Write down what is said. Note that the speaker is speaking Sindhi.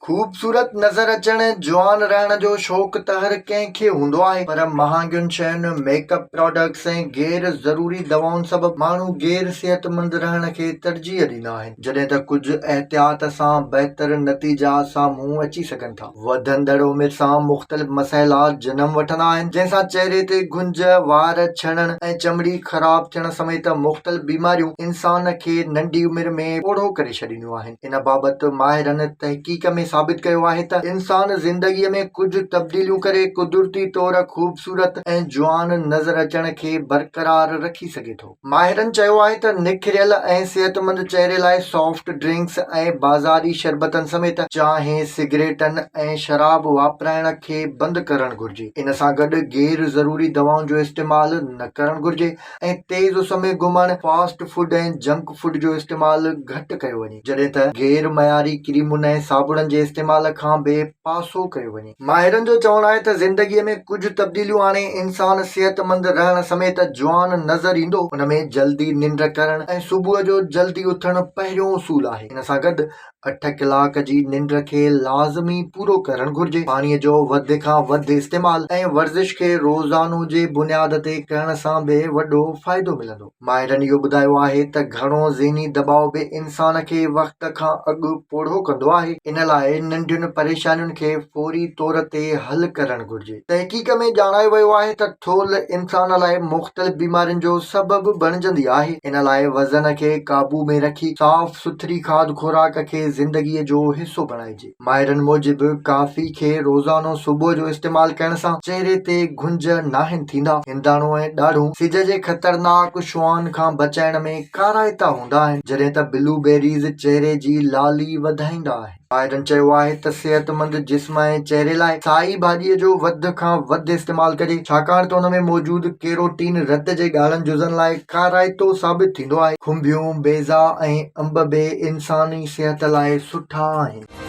خوبصورت نظر اچڻ ۽ جوان رهڻ جو شوق ته هر ڪنهن کي هوندو آهي پر مهانگين شين، ميڪ اپ پراڊڪٽس ۽ غير ضروري دوائن سبب ماڻهو غير صحتمند رهڻ کي ترجيح ڏيندا آهن جڏهن ته ڪجهه احتياط سان بهتر نتيجا سامهون اچي سگهن ٿا. وڌندڙ عمر سان مختلف مسئلا جنم وٺندا آهن جنهن سان چهري تي گهنج، وار ڇڻڻ ۽ چمڙي خراب ٿيڻ سميت مختلف بيماريون انسان کي ننڍي عمر ۾ پوڙهو ڪري ڇڏينديون آهن. ان بابت ماهرن تحقيق ۾ ثابت ڪيو آهي ته انسان زندگي ۾ ڪجهه تبديليون ڪري قدرتي طور خوبصورت ۽ جوان نظر اچڻ کي برقرار رکي سگهي ٿو. ماهرن چيو آهي ته نکريل ۽ صحتمند چهري لاء سافٽ ڊرنڪس ۽ بازاري شربتن سميت چانهه، سگريٽن ۽ شراب واپرائڻ کي بند ڪرڻ گهرجي. ان سان گڏ غير ضروري دوائن جو استعمال نه ڪرڻ گهرجي. ۽ تيز اس ۾ گهمڻ، فاسٽ فوڊ ۽ جنڪ فوڊ جو استعمال گهٽ ڪيو وڃي، جڏهن ته غير معياري ڪريمن ۽ صابڻن جي استعمال کان به پاسو ڪيو وڃي. ماهرن جو چوڻ آهي ته زندگي ۾ ڪجهه تبديليون آڻي انسان صحتمند رهڻ سميت جوان نظر ايندو، ان ۾ جلدي ننڊ ڪرڻ ۽ صبح جو جلدي اٿڻ پهريون اصول آهي، ان سان گڏ اٺ ڪلاڪ جي ننڊ کي لازمي پورو ڪرڻ گهرجي. پاڻي جو وڌ کان وڌ استعمال ۽ ورزش کي روزانو جي بنياد تي ڪرڻ سان به وڏو فائدو ملندو. ماهرن اهو ٻڌايو آهي ته گهڻو ذهني دٻاء به انسان کي وقت کان اڳ پوڙهو ڪندو آهي، ان لاء ننڍين پريشانين کي فوري طور تي حل ڪرڻ گهرجي. تحقيق ۾ ڄاڻايو ويو آهي ته ٿولهه انسان لاء مختلف بيمارين جو سبب بڻجندي آهي، ان لاء وزن کي قابو ۾ رکي صاف سٿري کاڌ خوراڪ کي زندگي جو حصو بڻائجي. ماهرن موجب ڪافي کي روزانو صبح جو استعمال ڪرڻ سان چهري تي گهنج ناهن ٿيندا، هنداڻو ۽ ڏاڙهون سج جي خطرناڪ شعاعن کان بچائڻ ۾ ڪارائتا هوندا آهن، جڏهن ته بلو بيريز چهري جي لالي وڌائيندا آهن. ماهرن چيو آهي ته صحتمند جسم ۽ چهري لاء سائي ڀاڄي جو وڌ کان وڌ استعمال ڪجي ڇاڪاڻ ته ان ۾ موجود ڪيروٽين رت جي ڳاڙهن جزن لاء ڪارائتو ثابت ٿيندو آهي. کنڀيون، بيضا ۽ انب به انساني صحت لاء سٺا آهن.